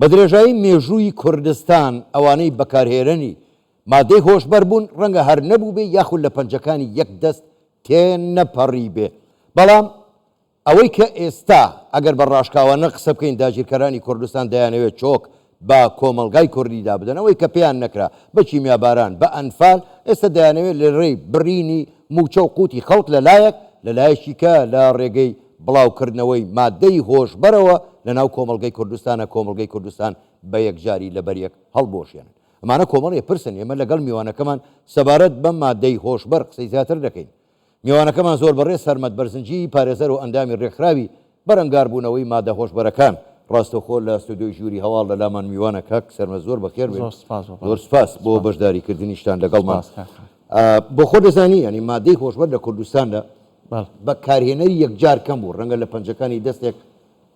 بە درێژایی مێژووی کوردستان ئەوانەی بەکارهێنەری مادەی هۆشبەر بوون ڕەنگە هەر نەبووبێ یاخود لە پەنجەکانی یەک دەست تێنەپەڕیبێ بەڵام ئەوەی کە ئێستا ئەگەر بە ڕاشکاوانە قسە بکەین داگیرکەرانی کوردستان دەیانەوێت چۆک بە کۆمەڵگای کوردیدا بدەن، ئەوەی کە پێیان نەکرا بە کیمیاباران، بە ئەنفال، ئێستا دەیانەوێت لە رێی بڕینی مووچە و قوتی خەڵک لە لایەک، لە لایەکی کە لە رێگەی بڵاوکردنەوەی مادەی هۆشبەرەوە لە ناو کۆمەڵگەی کوردستانە کۆمەڵگەی کوردستان بە یەکجاری لەبەریەک هەڵبوەشێنن. ئەمانە کۆمەڵێ پرسن ئێمە لەگەڵ میوانەکەمان سەبارەت بەم مادەی هۆشبەر قسەی زیاتر دەکەین. میوانەکەمان زۆر بەڕێز سەرمەد بەرزنجی پارێزەر و ئەندامی رێکخراوی بەرەنگاربوونەوەی مادە هۆشبەرەکان ڕاستەوخۆ لە ستۆدیۆی ژووری هەواڵ لە لامان میوانە کاک سەرمەد زۆر بەخێر بێن زۆر سپاس بۆ بەشداری کردنیشتان لەگەڵمان بۆ خۆ دەزانی ینی مادەی هۆشبەر لە کوردستاندا بەکارهێنەری یەکجار کەم بوو ڕەنگە لە پەنجەکانی دەستێک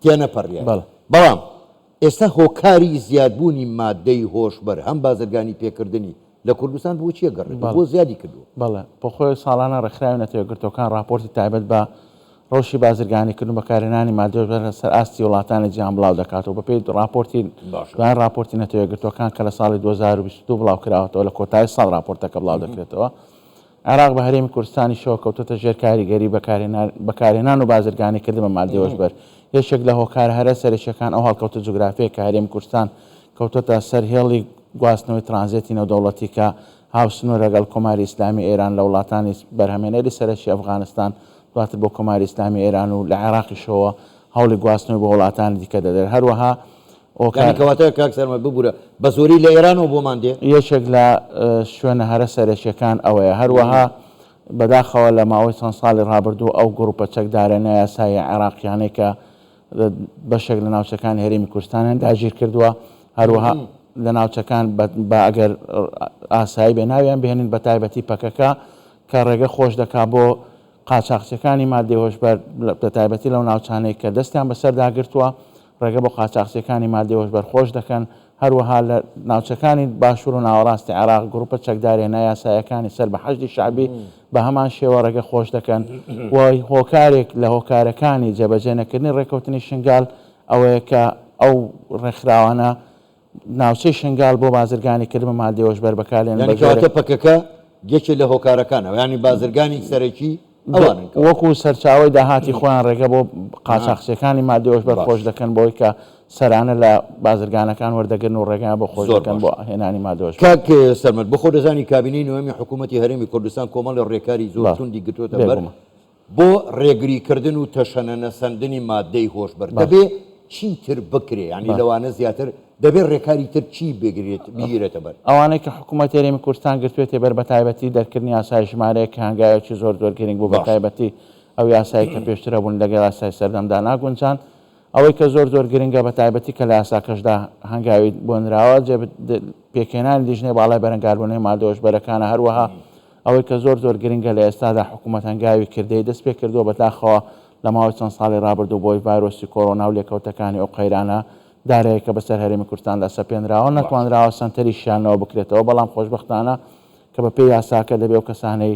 تێنەپەڕیایە، بەڵام ئێستا هۆکاری زیادبوونی ماددەی هۆشبەر هەم بازرگانی پێکردنی لە کوردستان بۆ چیە گەڕێتەوە؟ بۆ زیادی کردووە؟ بەڵێ، بۆ خۆی ساڵانە ڕێکخراوی نەتەوە یەکگرتووەکان ڕاپۆرتی تایبەت بە ڕەوشی بازرگانیکردن و بەکارهێنانی ماددەی هۆشبەر لەسەر ئاستی وڵاتانی جیهان بڵاو دەکاتەوە. بەپێی ڕاپۆرتی دوایین ڕاپۆرتی نەتەوە یەکگرتووەکان کە لە ساڵی 2022 بڵاو کراوەتەوە، لە کۆتایی ساڵ ڕاپۆرتەکە بڵاو دەکرێتەوە، عێراق بە هەرێمی کوردستانیشەوە کەوتۆتە ژێر کاریگەری بەکارهێنان و بازرگانیکردن بە ماددەی هۆشبەر. یەکێک لە هۆکارە هەرە سەرەکییەکان ئەو هەڵکەوتە جوگرافییە کە هەرێمی کوردستان کەوتۆتە سەر هێڵی گواستنەوەی ترانزێتی نێودەوڵەتی کە هاوسنوورە لەگەڵ کۆماری ئیسلامی ئێران لە وڵاتانی بەرهەمهێنەری سەرەکی ئەفغانستان دواتر بۆ کۆماری ئیسلامی ئێران و لە عێراقیشەوە هەوڵی گواستنەوەی بۆ وڵاتانی دیکە دەدرێت. هەروەها یانی کەواتە کاک سەرمەد ببورە بە زۆری لە ئێرانەوە بۆمان دێ؟ یەکێک لە شوێنە هەرە سەرەکیەکان ئەوەیە. هەروەها بەداخەوە لە ماوەی چەند ساڵی ڕابردوو ئەو گروپە چەکدارە نایاساییە عێراقیانەی کە بەشێک لە ناوچەکانی هەرێمی کوردستانیان داگیر کردووە، هەروەها لە ناوچەکان بە ئەگەر ئاسایی بێ ناویان بهێنین بە تایبەتی پەکەکە کە ڕێگە خۆش دەکا بۆ قاچاخچیەکانی ماددەی هۆشبەر بەتایبەتی لەو ناوچانەی کە دەستیان بەسەردا گرتووە ڕێگە بۆ قاچاخچیەکانی ماددەی هۆشبەر خۆش دەکەن، هەروەها لە ناوچەکانی باشوور و ناوەڕاستی عێراق گروپە چەکداریە نایاساییەکانی سەر بە حەشدی شەعبی بە هەمان شێوە ڕێگە خۆش دەکەن و هۆکارێک لە هۆکارەکانی جێبەجێ نەکردنی ڕێککەوتنی شنگال ئەوەیە کە ئەو ڕێکخراوانە ناوچەی شنگال بۆ بازرگانی کردن بە ماددەی هۆشبەر بەکاردێنن یانی بە جۆرێک. کەواتە پەکەکە یەکێ لە هۆکارەکانە یانی بازرگانی سەرەکی ئەوانن کەواتە. وەکو سەرچاوەی داهاتی خۆیان ڕێگە بۆ قاچاخچیەکانی ماددەی هۆشبەر خۆش دەکەن بەوەی کە سەرانە لە بازرگانەکان وەردەگرن و ڕێگەیان بۆ خۆش دەکەن بۆ هێنانی ماددەی هۆشبەر. کاک سەرمەد بۆ خۆت دەزانی کابینەی نۆیەمی حکوومەتی هەرێمی کوردستان کۆمەڵێ ڕێکاری زۆر توندی گرتووەتە بەر بۆ ڕێگری کردن و تەشەنە نەسەندنی ماددەی هۆشبەر دەبێ چی تر بکرێ یانی لەوانە زیاتر دەبێ ڕێکاری تر چی بگرێت بگیرێتە بەر؟ ئەوانەی کە حکوومەتی هەرێمی کوردستان گرتوێتێ بەر بەتایبەتی دەرکردنی یاسای ژمارەیەک کە هەنگاوێکی زۆر زۆر گرنگ بوو بەتایبەتی ئەو یاسای کە پێشتر هەبوون لەگەڵ یاسای سەردەمدا ناگونجان ئەوەی کە زۆر زۆر گرنگە بەتایبەتی کە لە یاساکەشدا هەنگاوی بۆ نراوە جێ پێکهێنانی لیژنەی باڵای بەرەنگاربوونەوەی مادە هۆشبەرەکانە هەروەها ئەوەی کە زۆر زۆر گرنگە لە ئێستادا حکوومەت هەنگاوی کردەیی دەست پێ کردووە، بەداخەوە لە ماوەی چەند ساڵی ڕابردوو بەهۆی ڤایرۆسی کۆرۆنا و لێکەوتەکانی ئەو قەیرانە دارایە کە بەسەر هەرێمی کوردستاندا سەپێنراوە نەتوانراوە سەنتەری شیاندنەوە بکرێتەوە، بەڵام خۆشبەختانە کە بەپێی یاساکە دەبێ ئەو کەسانەی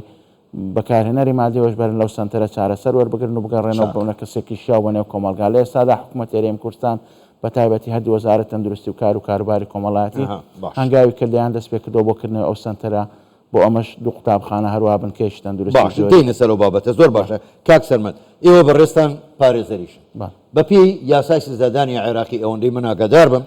بەکارهێنەری مادەی هۆشبەرن لەو سەنتەرە چارەسەر وەربگرن و بگەڕێنەوە ببنە کەسێکی شیاو بۆ نێو کۆمەڵگا. لە ئێستادا حکوومەتی هەرێمی کوردستان بە تایبەتی هەردوو وەزارەت تەندروستی و کار و کاروباری کۆمەڵایەتی هەنگاوی کردەیان دەست پێ کردووە بۆ کردنەوەی ئەو سەنتەرە بۆ ئەمەش دوو قوتابخانە هەروەها بنکەیەکی تەندروستی باشە جۆری. دێینە سەر ئەو بابەتە زۆر باشە کاک سەرمەد ئێوە بەڕێزتان پارێزەریشن بەڵێ. بە پێی یاسای سزادانی عێراقی ئەوەندەی من ئاگادار بم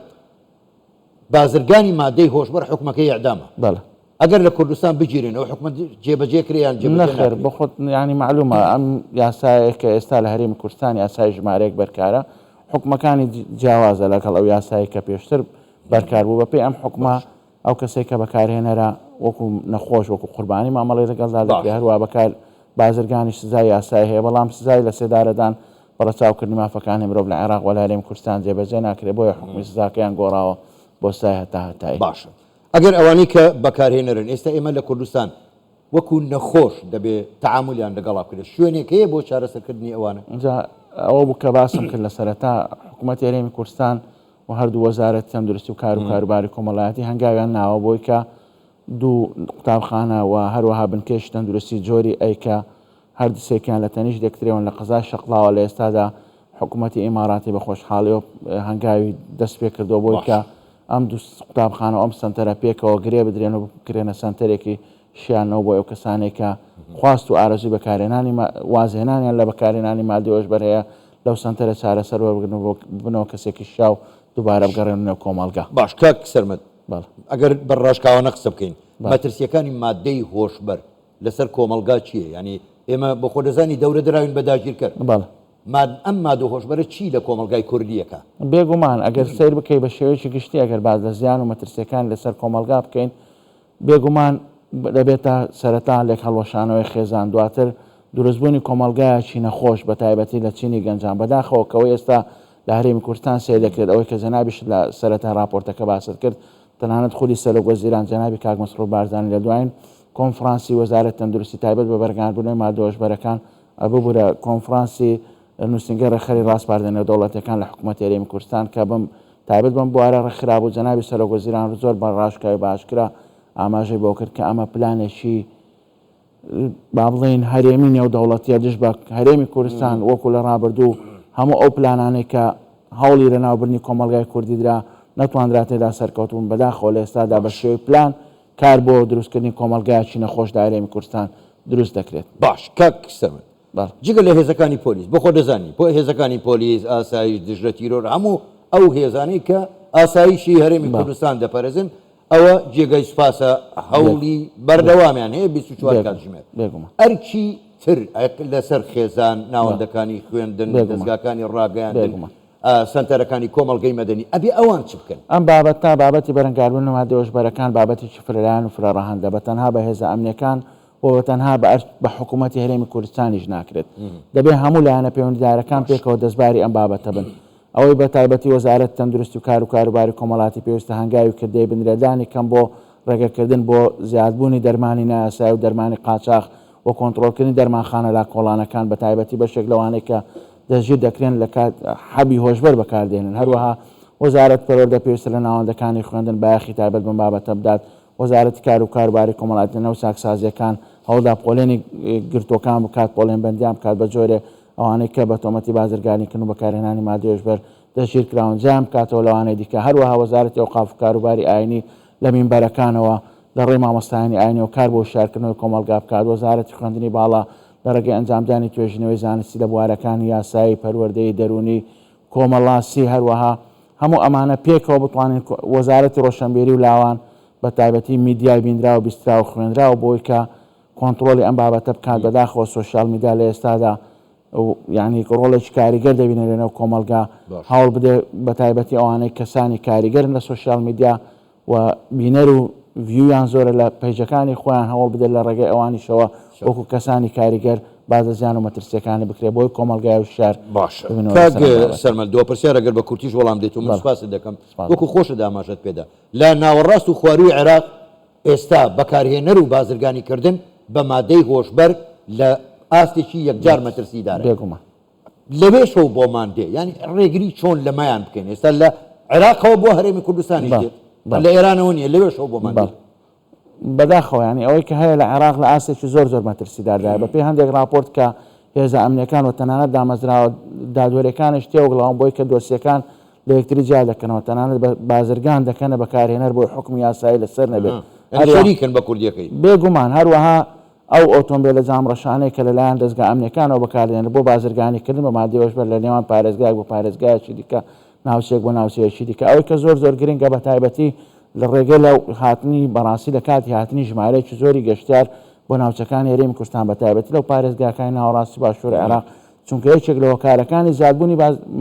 بازرگانی مادەی هۆشبەر حوکمەکەی ئیعدامە بەڵێ. ئەگەر لە کوردستان بگیرێن ئەو حوکمە جێبەجێ کرێ یان جێبەجێ نەخێر ناکرێ؟ بۆ خۆت یانی مەعلومە ئەم یاسایە کە ئێستا لە هەرێمی کوردستان یاسای ژمارەیەک بەرکارە حوکمەکانی جیاوازە لەگەڵ ئەو یاسایەی کە پێشتر بەرکار بوو بە پێی ئەم حوکمە باشە. ئەو کەسەی کە بەکارهێنەرە وەکو نەخۆش وەکو قوربانی مامەڵەی لەگەڵدا دەکرێت، باشە. هەروەها بەکار بازرگانیش سزای یاسایی هەیە، بەڵام سزای لەسێدارەدان بە ڕەچاوکردنی مافەکانی مرۆڤ لە عێراق و لە هەرێمی کوردستان جێبەجێ ناکرێت، بۆیە حوکمی سزاکەیان گۆڕاوە بۆ سزای هەتاهەتایی. باشە ئەگەر ئەوانەی کە بەکارهێنەرن ئێستا ئێمە لە کوردستان وەکو نەخۆش دەبێ تەعامولیان لەگەڵا بکرێت شوێنێک هەیە بۆ چارەسەرکردنی ئەوانە؟ ئینجا ئەوە بوو کە باسم کرد لە سەرەتا حکوومەتی هەرێمی کوردستان و هەردوو وەزارەتی تەندروستی و کار و کاروباری کۆمەڵایەتی هەنگاویان ناوە بۆی کە دوو قوتابخانە و هەروەها بنکەیەکی تەندروستی جۆری ئەی کە هەردووسێکیان لە تەنیشت یەکترەوەن لە قەزای شەقڵاوە لە ئێستادا حکوومەتی ئیماراتی بە خۆشحاڵیەوە هەنگاوی دەست پێ کردووە بۆی کە ئەم دوو قوتابخانە و ئەم سەنتەرە پێکەوە گرێ بدرێن و بکرێنە سەنتەرێکی شیانەوە بۆ ئەو کەسانەی کە خواست و ئارەزووی بەکارهێنانی وازهێنانیان لە بەکارهێنانی مادەی هۆشبەر هەیە لەو سەنتەرە چارەسەر وەربگرن و ببنەوە کەسێکی شیاو دووبارە بگەڕێنەوە نێو کۆمەڵگا. باش کاک سەرمەد ئەگەر بە ڕاشکاوانە قسە بکەین مەترسییەکانی مادەی هۆشبەر لەسەر کۆمەڵگا چییە؟ یانی ئێمە بۆ خۆ دەزانی دەورە دراوین بە داگیرکەر. بەڵێ. ماد ئەم مادە هۆشبەرە چی لە کۆمەڵگای کوردی ئەکا؟ بێگومان ئەگەر سەیر بکەی بە شێوەیەکی گشتی ئەگەر باس لە زیان و مەترسیەکانی لەسەر کۆمەڵگا بکەین بێگومان دەبێتە سەرەتا لێکهەڵوەشانەوەی خێزان دواتر دروستبوونی کۆمەڵگایەکی نەخۆش بە تایبەتی لە چینی گەنجان بەداخەوە کەوەی ئێستا لە هەرێمی کوردستان سەیر دەکرێت ئەوەی کە جەنابیشت لە سەرەتای ڕاپۆرتەکە باست کرد تەنانەت خودی سەرۆک وەزیران جەنابی کاک مەسرور بارزانی لە دواین کۆنفرانسی وەزارەت تەندروستی تایبەت بە بەرەنگاربوونەوەی مادە هۆشبەرەکان ببورە کۆنفرانسی نووسینگەی ڕێکخەری ڕاسپاردە نێودەوڵەتیەکان لە حکوومەتی هەرێمی کوردستان کە بەم تایبەت بەم بوارە ڕێکخرابوو جەنابی سەرۆک وەزیران زۆر بە ڕاشکاوی بە ئاشکرا ئاماژەی بۆ کرد کە ئەمە پلانێکی با بڵێین هەرێمی نێودەوڵەتیە دژ بە هەرێمی کوردستان وەکو لە ڕابردوو هەموو ئەو پلانانەی کە هەوڵی لەناوبردنی کۆمەڵگای کوردی درا نەتواندرا تێدا سەرکەوتبوون بەداخەوە لە ئێستادا بە شێوەی پلان کار بۆ دروستکردنی کۆمەڵگایەکی نەخۆش لە هەرێمی کوردستان دروست دەکرێت. باش کاک سەرمەد جگە لە هێزەکانی پۆلیس بۆ خۆ دەزانی بۆ هێزەکانی پۆلیس ئاسایش دژە تیرۆر هەموو ئەو هێزانەی کە ئاسایشی هەرێمی کوردستان دەپەرزن ئەوە جێگای سوپاسە هەوڵی بەردەوامیان هەیە 24 کاتژمێر ئەرکی تر لەسەر خێزان ناوەندەکانی خوێندن دەزگاکانی ڕاگەیاندن سەنتەرەکانی کۆمەڵگەی مەدەنی ئەبێ ئەوان چ بکەن؟ ئەم بابەتە، بابەتی بەرەنگاربوونەوەی ماددە هۆشبەرەکان بابەتێکی فرەلایەن و فرەڕەهەندە، بە تەنها بە هێزە ئەمنییەکان و بە تەنها بە ئەرک بە حکوومەتی هەرێمی کوردستانیش ناکرێت. دەبێ هەموو لایەنە پەیوەندیدارەکان پێکەوە دەستباری ئەم بابەتە بن. ئەوەی بە تایبەتی وەزارەتی تەندروستی و کار و کاروباری کۆمەڵاتی پێویستە هەنگاوی کردەیی بنرێت لانی کەم بۆ ڕێگەکردن بۆ زیادبوونی دەرمانی نایاسایی و دەرمانی قاچاخ و کۆنتڕۆڵکردنی دەرمانخانە لاکۆڵانەکان بە تایبەتی بەشێک لەوانەی کە دەستگیر دەکرێن لە کات حەبی هۆشبەر بەکاردێنن. هەروەها وەزارەت پەروەردە پێویستە لە ناوەندەکانی خوێندن بایەخی تایبەت بەم بابەتە بدات. وەزارەتی کار و کاروباری کۆمەڵایەتی لەناو چاکسازییەکان هەوڵدا پۆلێنی گرتووەکان بکات، پۆلێنبەندیان بکات بە جۆرێ ئەوانەی کە بە تۆمەتی بازرگانیکردن و بەکارهێنانی مادەی هۆشبەر دەستگیرکراون جیایان بکاتەوە لەوانەی دیکە. هەروەها وەزارەتی ئەوقاف و کاروباری ئایینی لە مینبەرەکانەوە لە ڕێی مامۆستایانی ئایینیەوە کار بۆ هۆشیارکردنەوەی کۆمەڵگا بکات. وەزارەتی خوێندنی باڵا لە ڕێگەی ئەنجامدانی توێژینەوەی زانستی لە بوارەکانی یاسایی، پەروەردەیی، دەروونی، کۆمەڵاسی، هەروەها هەموو ئەمانە پێکەوە بتوانین وەزارەتی ڕۆشنبیری و لاوان بە تایبەتی میدیای بینراو، بیستراو و خوێنراو بۆی کە کۆنتڕۆڵی ئەم بابەتە بکات، بەداخەوە سۆشیال میدیا لە ئێستادا یانی ڕۆڵێکی کاریگەر دەبینێت لەنێو کۆمەڵگا، هەوڵ بدەێت بە تایبەتی ئەوانەی کەسانی کاریگەرن لە سۆشیال میدیا و بینەر و view یان زۆرە لە پەیجەکانی خۆیان هەوڵ بدەن لە ڕێگەی ئەوانیشەوە وەکو کەسانی کاریگەر باس لە زیان و مەترسیەکانی بکرێت بۆی کۆمەڵگای وشیار باشە کاک سەرمەد دوا پرسیار ئەگەر بە کورتیش وەڵام دەیت و من سوپاست دەکەم وەکو خۆشت ئاماژەت پێدا لە ناوەڕاست و خوارووی عێراق ئێستا بەکارهێنەر و بازرگانی کردن بە مادەی هۆشبەر لە ئاستێکی یەکجار مەترسیدارە. بێگومان. لەوێشەوە بۆمان دێ یانی ڕێگری چۆن لەمەیان بکەین ئێستا لە عێراقەوە بۆ هەرێمی کوردستانیش دێت لە ئێرانەوە نییە لەوێشەوە بۆمان دێت. بەداخەوە یانی ئەوەی کە هەیە لە عێراق لە ئاستێکی زۆر زۆر مەترسیداردایە بەپێی هەندێک ڕاپۆرت کە هێزە ئەمنیەکان و تەنانەت دامەزراوە دادوەریەکانیش تێوەگلاون بۆی کە دۆسیەکان لە یەکتری جیا دەکەنەوە تەنانەت بە بازرگان دەکەنە بەکارهێنەر بۆی حوکمی یاسایی لەسەر نەبێت شەریکن بە کوردیەکەی. بێگومان هەروەها ئەو ئۆتۆمبێلە جامڕەشانەی کە لەلایەن دەزگا ئەمنیەکانەوە بەکاردێنرێت بۆ بازرگانیکردن بە مادەی هۆشبەر لە نێوان پارێزگایەک بۆ پارێزگایەکی دیکە، ناوچەیەک بۆ ناوچەیەکی دیکە. ئەوەی کە زۆر زۆر گرنگە بە تایبەتی لە ڕێگەی لە هاتنی بەڕاستی لە کاتی هاتنی ژمارەیەکی زۆری گەشتیار بۆ ناوچەکانی هەرێمی کوردستان بە تایبەتی لەو پارێزگاکانی ناوەڕاستی باشووری عێراق چونکە یەکێک لە هۆکارەکانی زیادبوونی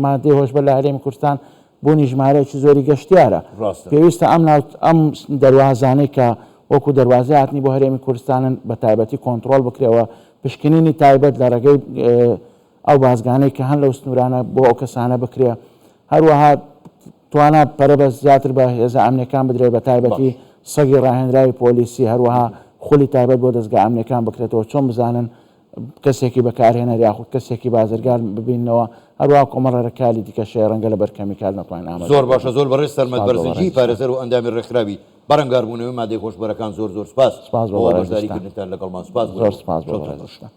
مادەی هۆشبەر لە هەرێمی کوردستان بوونی ژمارەیەکی زۆری گەشتیارە. ڕاستە. پێویستە ئەم ناو ئەم دەروازانەی کە وەکو دەروازەی هاتنی بۆ هەرێمی کوردستانن بە تایبەتی کۆنتڕۆڵ بکرێ و پشکنینی تایبەت لە ڕێگەی ئەو بازگانەی کە هەن لەو سنوورانە بۆ ئەو کەسانە بکرێ. هەروەها توانا پەرە بە زیاتر بە هێزە ئەمنیەکان بدرێت بە تایبەتی سەگی ڕاهێنراوی پۆلیسی هەروەها خولی تایبەت بۆ دەزگا ئەمنیەکان بکرێتەوە چۆن بزانن کەسێکی بەکارهێنەر یاخود کەسێکی بازرگان ببیننەوە، هەروەها کۆمەڵە رێکاری دیکەش هەیە رەنگە لەبەر کەمی کات نەتوانین ئاماژەی زۆر پێ باشە بدەین. زۆر بەڕێز سەرمەد سپاس بۆ بەرزنجی بەڕێزتان. پارێزەر و ئەندامی ڕێکخراوی بەرەنگاربوونەوەی مادەی هۆشبەرەکان زۆر زۆر سپاس سپاس بۆ بۆ بەڕێزیشتان. بەشداریکردنتان لەگەڵمان سپاس بۆ زۆر ئێوە سپاس بۆ شەوتان خۆش. بەڕێزیشتان.